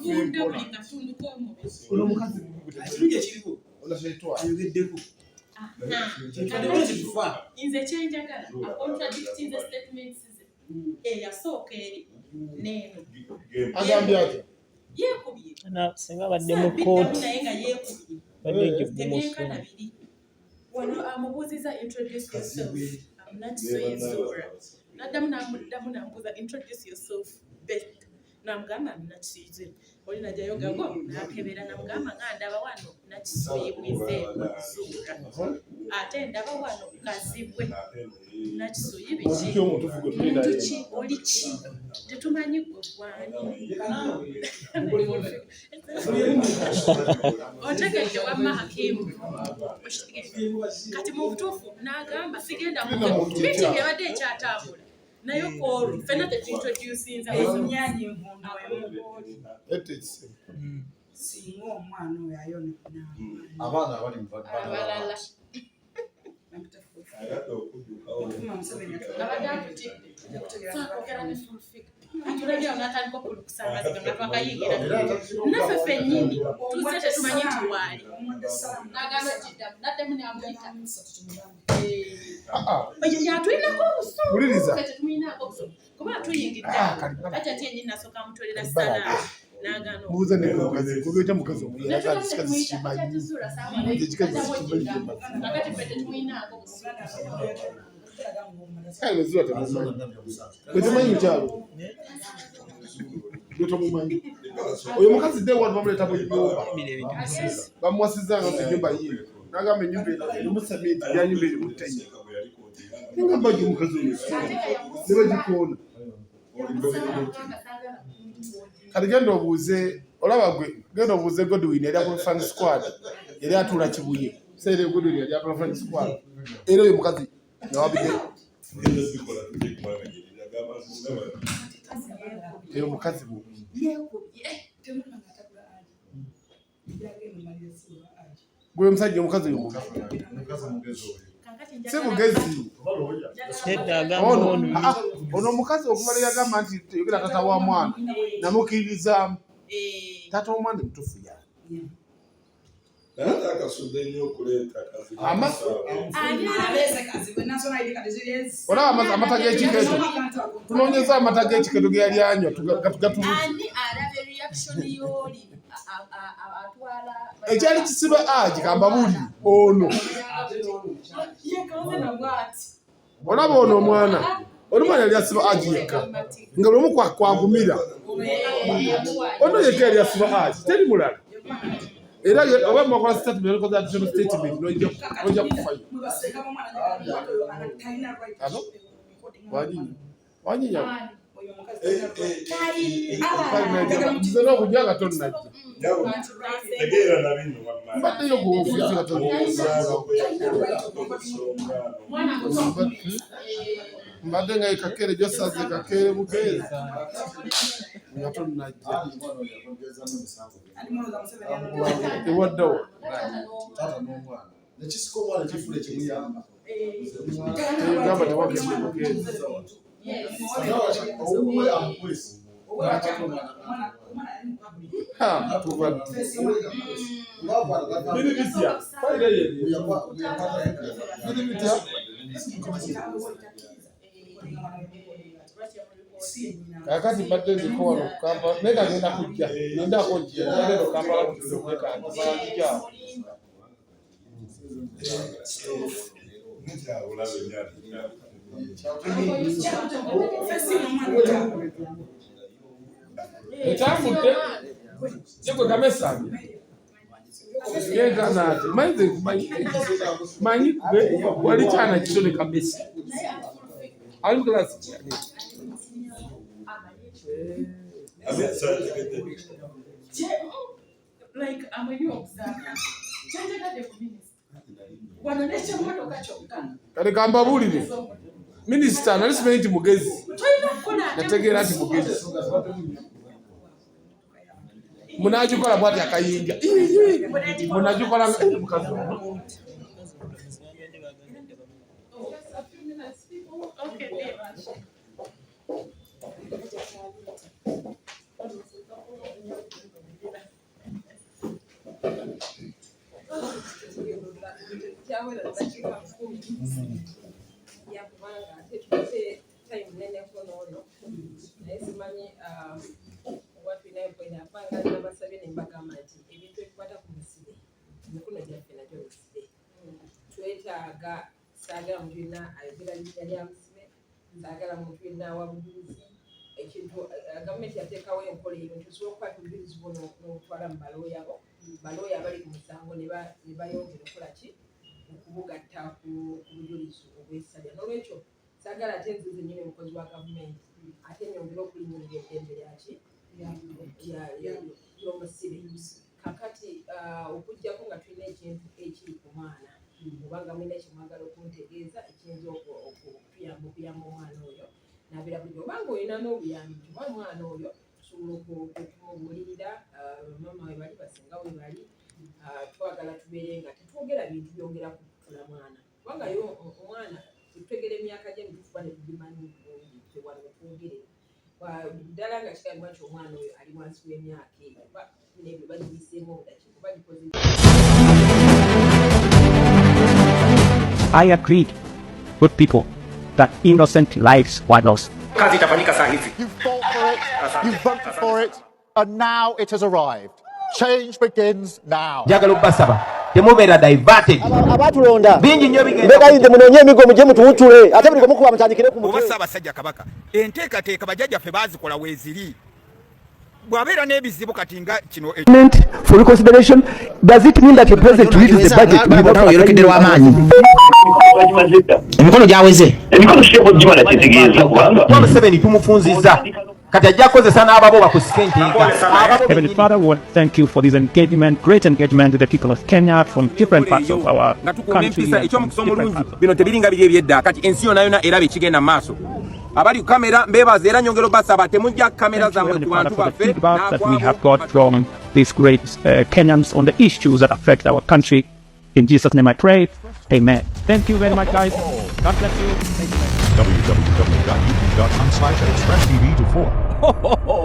Kuvunda buli katundu k'omubiri. Ono omukazi Ekirungi ekiriwo ono kyetwa ayogeddeko. Kyetufa kyetufa. Nze kyenjagala acontradictinze statements ze, eyasooka eri neeno. Agambye atya? Yeekubye. Singa abadde mu Saabiddamu kkooti naye nga yeekubye. badde Tebyenkana gigumusuma. biri wano. Amubuuziza, "Introduce yourself." "I'm Nakisoyi Zura." Naddamu namuddamu namubuuza, "Introduce yourself best." Namugamba, "I'm Nakisoyi Zura." Oli najjayo gago nakebera, namugamba nga ndaba wano Nakisoyi Bwizeeko Zura, ate ndaba wano Kazibwe Nakisoyi biki. Omuntu omutuufu gwe tuli Muntu naye. ki oli ki? Tetumanyi gwe gwani. Otegedde wamma Hakimu? Okitegedde? Kati mu butuufu n'agamba sigenda. Tulina muntu Meeting ki? ebadde ekyatambula naye kwolwo ffenna tetuintroducinza. Ennyaanya envundu emu. Ette ekisibo. Singa omwana oyo ayonoona Abaana abali mu abalala. Abadde atutidde saakogera ne Full Figure, atulabye n'atandika okulukusa amaziga nga twakayingira naffe ffennyini tuzze tetumanyi nti waali. N'agamba kiddamu n'addemu n'amuyita. Ah, ah. Yatulinako obusungu. Wuliriza. Ffe tetumuyinaako busungu kuba atuyingidde. Ah, kalibala. Ati ate yennyini nasooka amutolera Kalibala. salaamu n'agaana. Mubuuza ne mukazi kubyota mukazi omuyera kati kikazi sikimanyi. Ekikazi sikimanyi gye. Kakati ffe tetumuyinaako busungu. Kale Zura temumanyi. Gwe temanyi mukyalo. Gwe tomumanyi. Oyo omukazi day one bamuleeta mu nnyumba. Bamuwasizza nga ennyumba ye. N'agamba ennyumba eno erimu sementi, ya nnyumba erimu ttayiro. Ngamba gye omukazi oyo si. Ne bagikoona. Kati genda obuuze, olaba gwe genda obuuze Godwin yali akola Fun Squad, yali atuula Kibuye. Seera Godwin yali atuula Fun Squad. Era oyo mukazi nga wabidde oyo mukazi mubi. Yeekubye. Gwe omusajja omukazi oyo mubi. Kakati Si mugezi. Nedda, agamba Ono ono. ah, ah, ono omukazi okuva lwe yagamba nti yogera taata wa mwana namukkiririzaamu. Taata w'omwana emutuufu yaani? Naye ate akasudde nnyo okuleeta Kazibwe. Olaba amata g'ekiketo, tunoonyeza amata g'ekiketo ge yali anywa gatuluze. Ani alaba reaction y'oli atwala? Ekyali kisiba agi kambabuulire ono. Yekoze nabwati. Olaba ono omwana, oli mwana yali asiba agi yekka nga lumu kwagumira ono yekka yali asiba agi, teri mulala. Era oba mwakola statement, olikoze additional statement, nojja kufayo. Alo? Wanyinya wanyinya. Nze n'okujja nga tonnajja. Nyabo, tegeera na bino wamma. Mbaddeyo ku ofiisi nga tonnajja. Omusango gwe yakola okusonga. Mwana muto. Mbadde nga ekakeere gyosaze kakeere bukeezi nga tonnajja. Ewaddawo. Taata n'omwana nekisika omwana kifula ekimuyamba. Gamba tewagenda bukeezi. Owuwe amukwesi. Ha, tubadde biri bitya? Fayiro eyo eri biri bitya? Kakati mbadde nziko wano ku Kampala naye nga ngenda kujja ngendako njja ngenda ku Kampala kutekanjaawo. Mukyabulabe nnyo ate Etambudde yegwe kamesani yenkana ati manyi nze nkumanyi manyi gwe wali kyana kito ne kamesa ali mu kilasi kyani? Ategedde. Like amanyi observer kyenjagadde ku minisita wano n'ekyemotoka kyokka. Kale kambabuulire, minisita nali simanyi nti mugezi. Tolina okukola ate. Nategeera nti mugezi munagikola bwati akayinja. Ii, munagikola nga eh, mukazi ono. Okay, babe. Tetukyawera ddakiika 10 yakubanga ate tumaze time nneneko n'ono, naye simanyi oba tulinayo point, kubanga nabasabye ne mbagamba nti ebintu ebikwata ku musibe, emikono gyaffe nagyo misibe. Twetaaga, saagala muntu yenna ayogera linnya lya musibe, saagala muntu yenna awa bujulizi. Ekintu gavumenti yateekawo enkola eyo nti osobola okukwata obujulizi bwo n'obutwala mu balooya bo, balooya abali ku musango ne bayongera okukola ki, okubugatta ku bujulizi obwesalya. N'olwekyo saagala ate nze zennyini omukozi wa gavumenti ate nyongere okulinnyirira eddembe lyaki ly'omusibe. Kakati okuggyako nga tulina ekintu ekiri ku mwana, oba nga mulina kyemwagala okuntegeeza ekiyinza okutuyamba okuyamba omwana oyo n'abeera bulungi, oba nga olina n'obuyambi nti oba omwana oyo tusobola okumubuulirira, maama we bali, basenga we bali, twagala tubeere nga tetwogera bintu byongera kutula mwana, kubanga yo omwana tutegera emyaka gye mituufu kuba tetugimanyi bulungi ffe wano wetwogerera ddala nga kigambibwa nti omwana oyo ali wansi w'emyaka eyo, oba nebyo bagiyiseemu obudakiika oba gikoze. I agreed, good people, that innocent lives were lost. Kazi itafanyika saa hizi. You fought for it, you voted for it, and now it has arrived. Change begins now. Njagala obbasaba temubeera diverted. Abatulonda bingi nnyo bigenda. Mbegayidde munoonye emigo mujje mutuwutule, ate buli gwemukuba mutandikire ku mutwe. Oba Ssaabasajja Kabaka enteekateeka bajjajjaffe baazikola weeziri, bw'abeera n'ebizibu kati nga kino. For reconsideration, does it mean that the president reads the budget without Yolekedde lw'amaanyi, emikono gyaweze. Emikono kireko gimala kitegeeza kubanga Museveni tumufunzizza, kati ajja kukozesa n'ababo bakusika enteeka. Heavenly Father, we want to thank you for this engagement, great engagement with the people of Kenya from different parts of our nga tukuuma country empisa and from ekyomukisa different omulungi parts of bino tebiringa biri ebyedda, kati ensi yonna yonna eraba ekigenda mu maaso. Abali ku kamera mbeebaza era nyongera obasaba temujja kamera Thank you, zammwe Heavenly ku Father, bantu for the baffe feedback that we have got from these great Kenyans on the issues that affect our country. In Jesus' name I pray. Amen. Thank you very much, guys. God bless you. Thank you. www.youtube.com/expresstv24. Ho, ho, ho.